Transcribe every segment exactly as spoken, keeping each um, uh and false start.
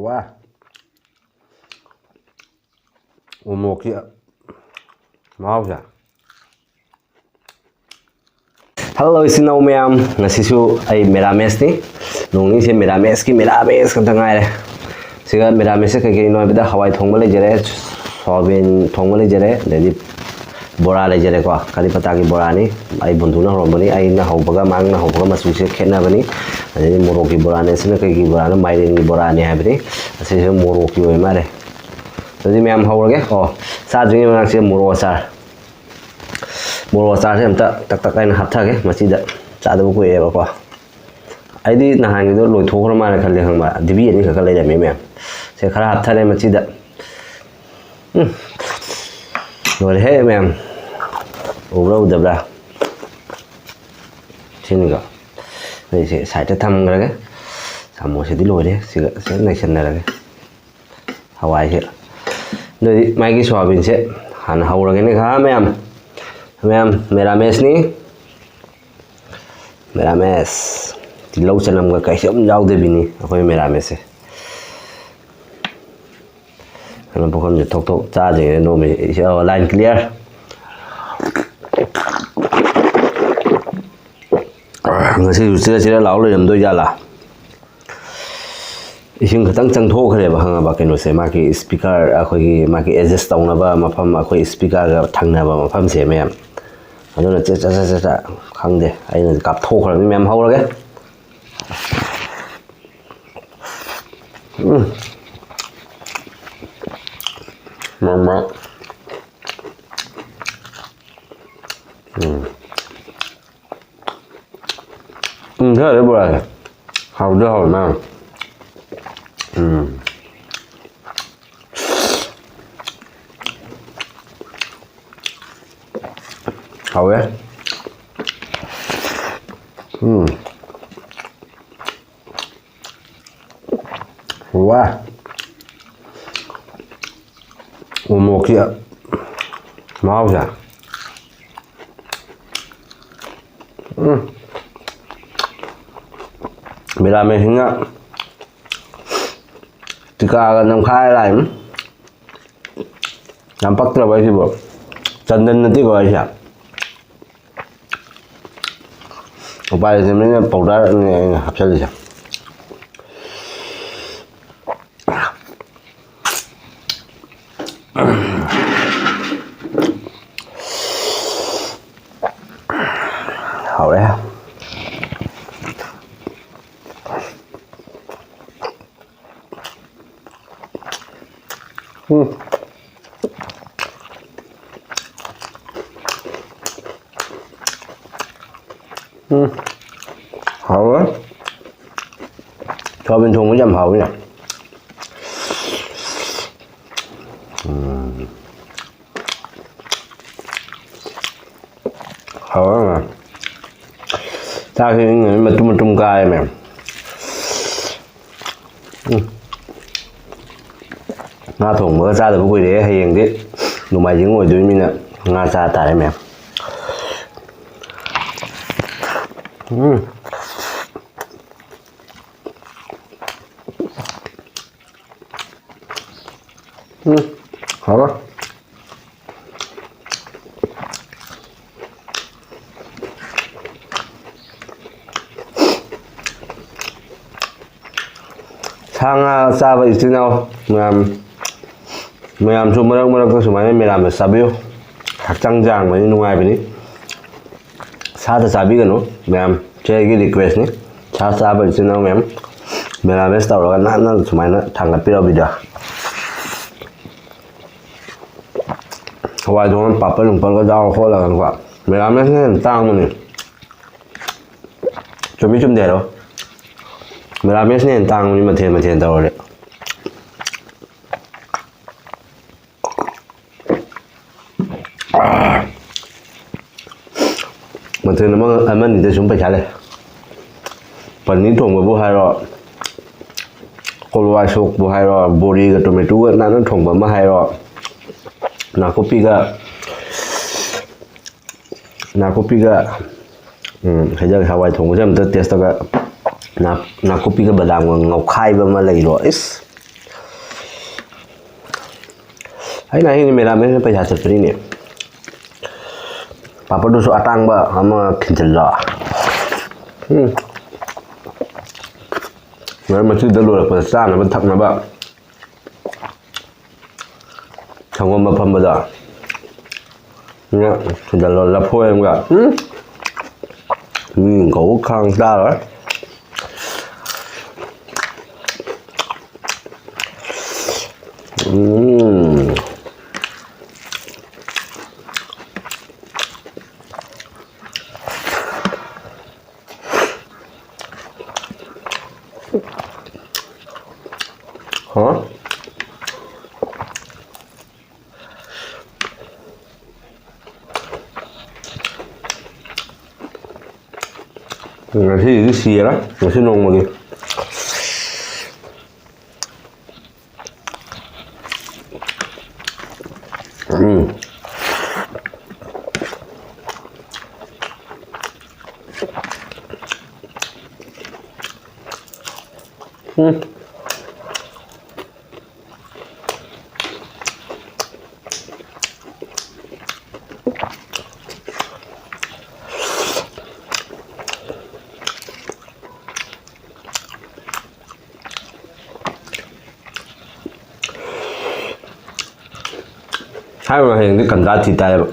ꯋꯥ, ꯎꯃꯣꯔꯣꯛꯀꯤ ꯃꯍꯥꯎꯁꯦ꯫ ꯍꯜꯂꯣ ꯏꯆꯤꯟ ꯏꯅꯥꯎ ꯃꯌꯥꯝ, ꯉꯁꯤꯁꯨ ꯑꯩ ꯃꯦꯔꯥꯃꯦꯁꯅꯤ꯫ ꯅꯣꯡꯅꯤꯁꯦ ꯃꯦꯔꯥꯃꯦꯁꯀꯤ ꯃꯦꯔꯥꯃꯦꯁ ꯉꯥꯛꯇ ꯉꯥꯏꯔꯦ꯫ ꯁꯤꯒ ꯃꯦꯔꯥꯃꯦꯁꯁꯦ ꯀꯩꯀꯩꯅꯣ ꯍꯥꯏꯕꯗ ꯍꯋꯥꯏ ꯊꯣꯡꯕ ꯂꯩꯖꯔꯦ, ꯁꯣꯌꯥꯕꯤꯟ ꯊꯣꯡꯕ ꯂꯩꯖꯔꯦ, ꯑꯗꯩꯗꯤ ꯕꯣꯔꯥ ꯂꯩꯖꯔꯦꯀꯣ꯫ ꯀꯔꯤ ꯄꯇꯥꯒꯤ ꯕꯣꯔꯥꯅꯤ, ꯑꯩ ꯕꯨꯟꯗꯨꯅ ꯍꯧꯔꯝꯕꯅꯤ꯫ ꯑꯩꯅ ꯍꯧꯕꯒ ꯃꯥꯅ ꯍꯧꯕꯒ ꯃꯆꯨꯁꯦ ꯈꯦꯠꯅꯕꯅꯤ꯫ ꯑꯗꯩꯗꯤ ꯃꯣꯔꯣꯛꯀꯤ ꯕꯣꯔꯥꯅꯤ, ꯑꯁꯤꯅ ꯀꯩꯒꯤ ꯕꯣꯔꯥꯅꯣ? ꯃꯥꯏꯔꯦꯟꯒꯤ ꯕꯣꯔꯥꯅꯤ ꯍꯥꯏꯕꯅꯤ꯫ ꯑꯁꯤꯁꯨ ꯃꯣꯔꯣꯛꯀꯤ ꯑꯣꯏ ꯃꯥꯜꯂꯦ꯫ ꯑꯗꯨꯗꯤ ꯃꯌꯥꯝ ꯍꯧꯔꯒꯦ꯫ ꯑꯣ, ꯆꯥꯗ꯭ꯔꯤꯉꯩ ꯃꯃꯥꯡꯁꯤꯗ ꯃꯣꯔꯣꯛ ꯑꯆꯥꯔ, ꯃꯣꯔꯣꯛ ꯑꯆꯥꯔꯁꯦ ꯑꯝꯇ ꯇꯛ ꯇꯛ ꯍꯥꯏꯅ ꯍꯥꯞꯊꯒꯦ ꯃꯆꯤꯗ꯫ ꯆꯥꯗꯕ ꯀꯨꯏꯔꯦꯕꯀꯣ꯫ ꯑꯩꯗꯤ ꯅꯍꯥꯟꯒꯤꯗꯣ ꯂꯣꯏꯊꯣꯛꯈ꯭ꯔ ꯃꯥꯜꯂꯦ ꯈꯜꯂꯦ, ꯈꯪꯕ, ꯗꯤꯕꯤ ꯑꯅꯤꯈꯛꯀ ꯂꯩꯔꯝꯃꯦ ꯃꯌꯥꯝ꯫ ꯁꯦ, ꯈꯔ ꯍꯥꯞꯊꯔꯦ ꯃꯆꯤꯗ꯫ ꯎꯝ꯫ ꯂꯣꯏꯔꯦꯍꯦ ꯃꯌꯥꯝ꯫ ꯎꯕ꯭ꯔꯥ ꯎꯗꯕ꯭ꯔꯥ? ꯁꯤꯅꯤꯀꯣ꯫ ꯑꯩꯁꯦ ꯁꯥꯏꯠꯇ ꯊꯝꯈ꯭ꯔꯒꯦ꯫ ꯁꯥꯃꯣꯁꯤꯗꯤ ꯂꯣꯏꯔꯦ꯫ ꯁꯤꯒ ꯁꯤꯒ ꯅꯩꯁꯟꯅꯔꯒꯦ꯫ ꯍꯋꯥꯏꯁꯦ꯫ ꯑꯗꯨꯗꯤ ꯃꯥꯒꯤ ꯁꯣꯌꯥꯕꯤꯟꯁꯦ ꯍꯥꯟꯅ ꯍꯧꯔꯒꯦꯅꯦ ꯈꯥ ꯃꯌꯥꯝ꯫ ꯃꯌꯥꯝ, ꯃꯦꯔꯥꯃꯦꯁꯅꯤ꯫ ꯃꯦꯔꯥꯃꯦꯁ꯫ ꯇꯤꯜꯍꯧ ꯆꯅꯝꯒ ꯀꯩꯁꯨ ꯌꯥꯝ ꯌꯥꯎꯗꯕꯤꯅꯤ ꯑꯩꯈꯣꯏ ꯃꯦꯔꯥꯃꯦꯁꯁꯦ꯫ ꯀꯩꯅꯣ, ꯄꯨꯈꯝꯁꯦ ꯊꯣꯛ ꯊꯣꯛ ꯆꯥꯗ꯭ꯔꯤꯉꯩꯗ ꯅꯣꯡꯃꯩ, ꯑꯣ, line clear꯫ ꯉꯁꯤꯁꯨ ꯆꯤꯔ ꯆꯤꯔ ꯂꯥꯎ ꯂꯩꯔꯝꯗꯣꯏ ꯖꯥꯠꯂꯥ? ꯏꯁꯤꯡ ꯈꯤꯇꯪ ꯆꯪꯊꯣꯛꯈ꯭ꯔꯦꯕ, ꯈꯪꯉꯕ? ꯀꯩꯅꯣꯁꯦ, ꯃꯥꯒꯤ speaker, ꯑꯩꯈꯣꯏꯒꯤ ꯃꯥꯒꯤ adjust ꯇꯧꯅꯕ ꯃꯐꯝ, ꯑꯩꯈꯣꯏ speakerꯒ ꯊꯪꯅꯕ ꯃꯐꯝꯁꯦ ꯃꯌꯥꯝ꯫ ꯑꯗꯨꯅ ꯆꯦ-, ꯆꯦ-, ꯆꯦ-, ꯆꯦ-, ꯆꯦ-, ꯈꯪꯗꯦ, ꯑꯩꯅ ꯀꯥꯞꯊꯣꯛꯈ꯭ꯔꯕꯅꯤ ꯃꯌꯥꯝ꯫ ꯍꯧꯔꯒꯦ꯫ ꯎꯝ꯫ ꯃꯃꯥ꯫ ꯎꯝ꯫ ꯎꯝ, ꯈꯔꯗꯤ ꯄꯨꯔꯛꯑꯒꯦ꯫ ꯍꯥꯎꯗꯤ ꯍꯥꯎꯋꯦ ꯃꯥ꯫ ꯎꯝ꯫ ꯍꯥꯎꯋꯦ꯫ ꯎꯝ꯫ ꯋꯥ꯫ ꯎꯃꯣꯔꯣꯛꯀꯤ ꯃꯍꯥꯎꯁꯦ꯫ ꯎꯝ꯫ ꯃꯦꯔꯥꯃꯦꯁꯁꯤꯅ ꯇꯤꯀꯥꯒ ꯅꯝꯈꯥꯏ ꯂꯥꯛꯏ꯫ ꯌꯥꯝ ꯄꯛꯇ꯭ꯔꯕ ꯑꯩꯁꯤꯕꯣ? ꯆꯟꯗꯟ ꯅꯠꯇꯦꯀꯣ ꯑꯩꯁꯦ꯫ ꯎꯄꯥꯏ ꯂꯩꯇꯕꯅꯤꯅ ꯄꯥꯎꯗꯔꯅꯦ ꯑꯩꯅ ꯍꯥꯞꯆꯜꯂꯤꯁꯦ꯫ ꯍꯥꯎꯔꯦ꯫ ꯎꯝ꯫ ꯎꯝ꯫ ꯍꯥꯎꯔꯦ꯫ ꯁꯣꯌꯥꯕꯤꯟ ꯊꯣꯡꯕꯁꯦ ꯌꯥꯝ ꯍꯥꯎꯋꯤꯅꯦ꯫ ꯎꯝ꯫ ꯍꯥꯎꯔꯦ꯫ ꯆꯥꯛꯁꯤ ꯏꯪꯉꯗꯤ ꯃꯇꯨꯝ ꯃꯇꯨꯝ ꯀꯥꯏꯌꯦ ꯃꯌꯥꯝ꯫ ꯎꯝ꯫ ꯉꯥ ꯊꯣꯡꯕꯒ ꯆꯥꯗꯕ ꯀꯨꯏꯔꯦ꯫ ꯍꯌꯦꯡꯗꯤ ꯅꯣꯡꯃꯥꯏꯖꯤꯡ ꯑꯣꯏꯗꯣꯏꯅꯤꯅ ꯉꯥ ꯆꯥ ꯇꯥꯔꯦ ꯃꯌꯥꯝ꯫ ꯎꯝ꯫ ꯎꯝ꯫ ꯍꯥꯎꯔꯦ꯫ ꯁꯥ ꯉꯥ ꯆꯥꯕ ꯏꯆꯤꯟ ꯏꯅꯥꯎ ꯃꯌꯥꯝ, ꯃꯌꯥꯝꯁꯨ ꯃꯔꯛ ꯃꯔꯛꯇ ꯁꯨꯃꯥꯏꯅ ꯃꯦꯔꯥꯃꯦꯁ ꯆꯥꯕꯤꯌꯨ꯫ ꯍꯛꯆꯥꯡ ꯌꯥꯡꯕꯅꯤ, ꯅꯨꯡꯉꯥꯏꯕꯅꯤ꯫ ꯁꯥꯗ ꯆꯥꯕꯤꯒꯅꯨ ꯃꯌꯥꯝ, ꯁꯤ ꯑꯩꯒꯤ ꯔꯤꯀ꯭ꯋꯦꯁꯅꯤ꯫ ꯁꯥ ꯆꯥꯕ ꯏꯆꯤꯟ ꯏꯅꯥꯎ ꯃꯌꯥꯝ, ꯃꯦꯔꯥꯃꯦꯁ ꯇꯧꯔꯒ ꯅꯥꯟꯅ ꯁꯨꯃꯥꯏꯅ ꯊꯥꯡꯒꯠꯄꯤꯔꯣ ꯚꯤꯗꯤꯑꯣ꯫ ꯍꯋꯥꯏ ꯊꯣꯡꯉ ꯄꯥꯄꯔ ꯅꯨꯡꯄꯔꯒ ꯌꯥꯎꯔ ꯈꯣꯠꯂꯒꯀꯣ꯫ ꯃꯦꯔꯥꯃꯦꯁꯅ ꯍꯦꯟꯅ ꯇꯥꯡꯕꯅꯤ꯫ ꯆꯨꯝꯃꯤ ꯆꯨꯝꯗꯦ ꯍꯥꯏꯔꯣ? ꯃꯦꯔꯥꯃꯦꯁꯅ ꯍꯦꯟꯅ ꯇꯥꯡꯕꯅꯤ ꯃꯊꯦꯜ ꯃꯊꯦꯜ ꯇꯧꯔꯗꯤ꯫ ꯃꯊꯦꯜ ꯑꯃ, ꯑꯃꯅꯤꯗ ꯁꯨꯝ ꯄꯩꯁꯥ ꯂꯩ꯫ ꯄꯅꯤꯔ ꯊꯣꯡꯕꯕꯨ ꯍꯥꯏꯔꯣ, ꯀꯣꯂꯋꯥꯏ ꯁꯣꯛꯄꯨ ꯍꯥꯏꯔꯣ, ꯕꯣꯔꯤꯒ ꯇꯣꯃꯦꯇꯣꯒ ꯅꯥꯟꯅ ꯊꯣꯡꯕ ꯑꯃ ꯍꯥꯏꯔꯣ, ꯅꯥꯀꯨꯞꯄꯤꯒ, ꯅꯥꯀꯨꯞꯄꯤꯒ, ꯎꯝ, ꯍꯥꯏꯖꯔꯦ, ꯍꯋꯥꯏ ꯊꯣꯡꯕꯁꯦ ꯑꯝꯇ ꯇꯦꯁ ꯇꯧꯔꯒ, ꯅꯥ-, ꯅꯥꯀꯨꯞꯄꯤꯒ ꯕꯗꯥꯝꯒ ꯉꯧꯈꯥꯏꯕ ꯑꯃ ꯂꯩꯔꯣ꯫ ꯏꯁ! ꯑꯩꯅ ꯍꯥꯏꯅꯤ, ꯃꯦꯔꯥꯃꯦꯁꯅ ꯄꯩꯁꯥ ꯆꯠꯄꯅꯤꯅꯦ꯫ ꯄꯥꯄꯔꯗꯨꯁꯨ ꯑꯇꯥꯡꯕ ꯑꯃ ꯈꯤꯟꯖꯤꯜꯂꯣ꯫ ꯎꯝ꯫ ꯃꯔꯛ ꯃꯆꯤꯗ ꯂꯣꯏꯔꯛꯄꯗ ꯆꯥꯅꯕ ꯊꯛꯅꯕ ꯁꯪꯒꯣꯝ ꯑꯐꯝꯕꯗꯣ꯫ ꯁꯤꯗ ꯂꯐꯣꯏ ꯑꯃꯒ꯫ ꯎꯝ꯫ ꯃꯤ ꯀꯧꯕ ꯈꯥꯡ ꯆꯥꯔꯣꯏ꯫ ꯎꯝ꯫ ꯍꯥ? ꯉꯁꯤꯒꯤꯗꯤ ꯁꯤꯔꯦ, ꯉꯁꯤ ꯅꯣꯡꯃꯒꯤ꯫ ꯎꯝ꯫ ꯎꯝ꯫ ꯍꯥꯏꯔꯤꯕ ꯍꯌꯦꯡꯗꯤ ꯀꯟꯗ꯭ꯔꯥ ꯊꯤ ꯇꯥꯏꯌꯦꯕ꯫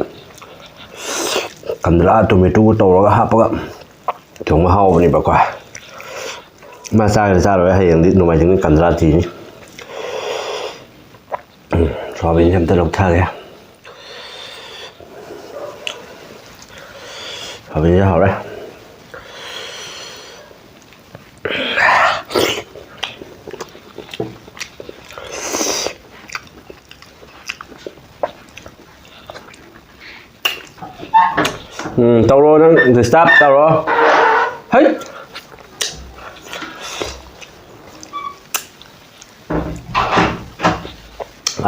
ꯀꯟꯗ꯭ꯔꯥ tomato ꯇꯧꯔꯒ ꯍꯥꯞꯄꯒ ꯊꯣꯡꯕ ꯍꯥꯎꯕꯅꯦꯕꯀꯣ꯫ ꯃꯥ ꯆꯥꯒꯦꯔꯥ ꯆꯥꯔꯣꯏ, ꯍꯌꯦꯡꯗꯤ ꯅꯣꯡꯃꯥꯏꯖꯤꯡꯅꯤ, ꯀꯟꯗ꯭ꯔꯥ ꯊꯤꯅꯤ꯫ ꯁꯣꯌꯥꯕꯤꯟꯁꯦ ꯑꯝꯇ ꯂꯧꯊꯒꯦ꯫ ꯁꯣꯌꯥꯕꯤꯟꯁꯦ ꯍꯥꯎꯔꯦ꯫ ꯎꯝ, ꯇꯧꯔꯣ ꯅꯪ, disturb ꯇꯧꯔꯣ꯫ ꯍꯩꯠ!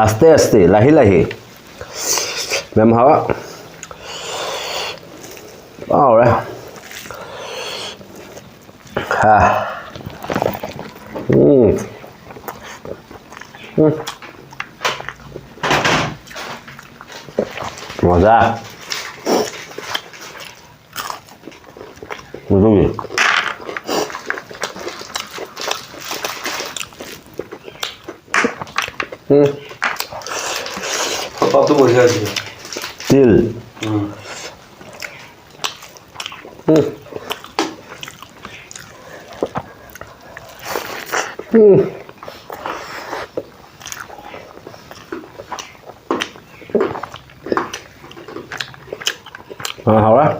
ꯑꯁꯇꯦ ꯑꯁꯇꯦ, ꯂꯥꯍꯤ ꯂꯥꯍꯤ꯫ ꯃꯦꯝ ꯍꯥꯎ꯫ ꯍꯥꯎꯔꯦ꯫ ꯍꯥ꯫ ꯎꯝ꯫ ꯎꯝ꯫ ꯑꯣꯖꯥ꯫ ꯃꯗꯨꯒꯤ꯫ ꯎꯝ꯫ ꯄꯥꯞꯇꯨ ꯑꯣꯏ ꯌꯥꯗꯦ꯫ ꯇꯤꯜ꯫ ꯎꯝ꯫ ꯎꯝ꯫ ꯎꯝ꯫ ꯑ, ꯍꯥꯎꯔꯦ꯫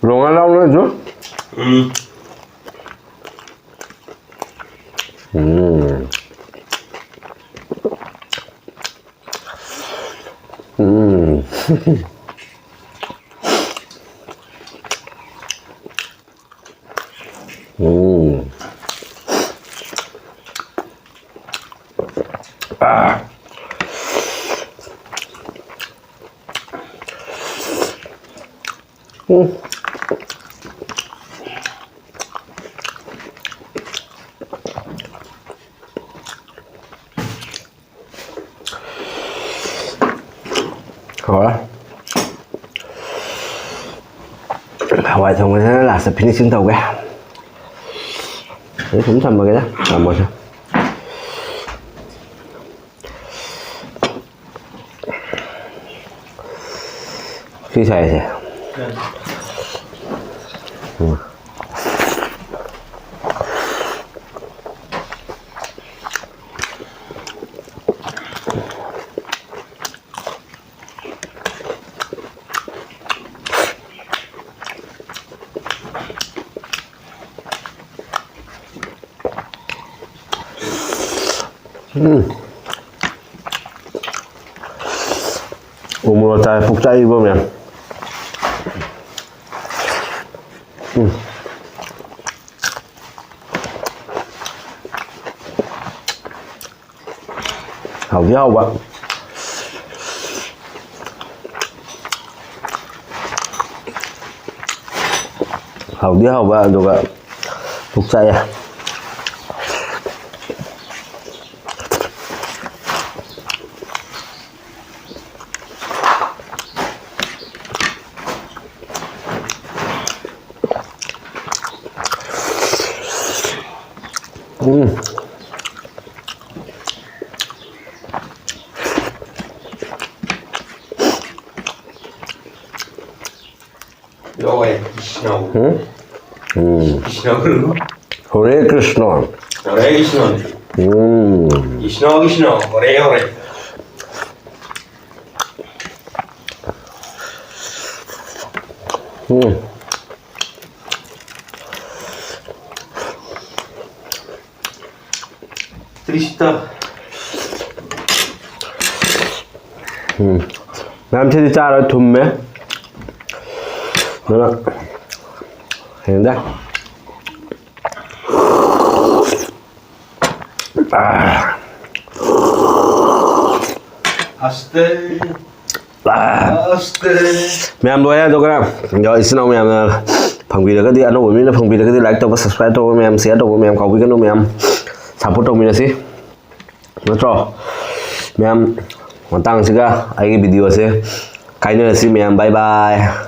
ꯔꯣꯡꯉꯥ ꯂꯥꯎꯅꯁꯨ꯫ ꯎꯝ꯫ ꯎꯝ꯫ ꯎꯝ꯫ ꯎꯝ꯫ ꯑꯥ꯫ ꯎꯝ꯫ ꯍꯣꯏ꯫ ꯍꯋꯥꯏ ꯊꯣꯡꯕꯁꯤꯅ ꯂꯥꯁꯇ finishing ꯇꯧꯒꯦ꯫ ꯑꯗꯨ ꯁꯨꯝ ꯊꯝꯃꯒꯦꯗ꯫ ꯊꯝꯃꯁꯦ꯫ ꯁꯤ ꯁꯥꯏꯁꯦ꯫ ꯎꯝ꯫ ꯎꯝ꯫ ꯎ ꯃꯣꯔꯣꯛ ꯆꯥꯏ, ꯄꯨꯛ ꯆꯥꯛꯏꯕꯣ ꯃꯌꯥꯝ꯫ ꯎꯝ꯫ ꯍꯥꯎꯗꯤ ꯍꯥꯎꯕ꯫ ꯍꯥꯎꯗꯤ ꯍꯥꯎꯕ, ꯑꯗꯨꯒ ꯄꯨꯛ ꯆꯥꯛꯑꯦ꯫ ꯎꯝ꯫ ꯂꯣꯏ ꯏꯁꯅꯧ꯫ ꯎꯝ? ꯎꯝ꯫ ꯏꯁꯅꯧ꯫ ꯍꯔꯦ ꯀ꯭ꯔꯤꯁꯅ꯫ ꯍꯔꯦ ꯏꯁꯅꯧ꯫ ꯎꯝ꯫ ꯏꯁꯅꯧ, ꯏꯁꯅꯧ꯫ ꯍꯔꯦ, ꯍꯔꯦ꯫ ꯎꯝ꯫ ꯇ꯭ꯔꯤꯁꯇ꯫ ꯎꯝ꯫ ꯃꯌꯥꯝ ꯁꯤꯗꯤ ꯆꯥꯔꯣꯏ, ꯊꯨꯝꯃꯦ꯫ ꯑꯗꯨꯅ ꯍꯦꯟꯗꯦ꯫ ꯑꯥ꯫ ꯑꯁꯇꯦ꯫ ꯑꯥ꯫ ꯑꯁꯇꯦ꯫ ꯃꯌꯥꯝ ꯂꯣꯏꯔꯦ, ꯑꯗꯨꯒ ꯏꯆꯤꯟ ꯏꯅꯥꯎ ꯃꯌꯥꯝꯅ ꯐꯪꯕꯤꯔꯒꯗꯤ, ꯑꯅꯧꯕ ꯃꯤꯅ ꯐꯪꯕꯤꯔꯒꯗꯤ like ꯇꯧꯕ, subscribe ꯇꯧꯕ ꯃꯌꯥꯝ, share ꯇꯧꯕ ꯃꯌꯥꯝ ꯀꯥꯎꯕꯤꯒꯅꯨ ꯃꯌꯥꯝ꯫ Support ꯇꯧꯃꯤꯟꯅꯁꯤ꯫ ꯅꯠꯇ꯭ꯔꯣ? ꯃꯌꯥꯝ, ꯃꯇꯥꯡꯁꯤꯒ ꯑꯩꯒꯤ video ꯁꯦ ꯀꯥꯏꯅꯔꯁꯤ ꯃꯌꯥꯝ꯫ Bye bye꯫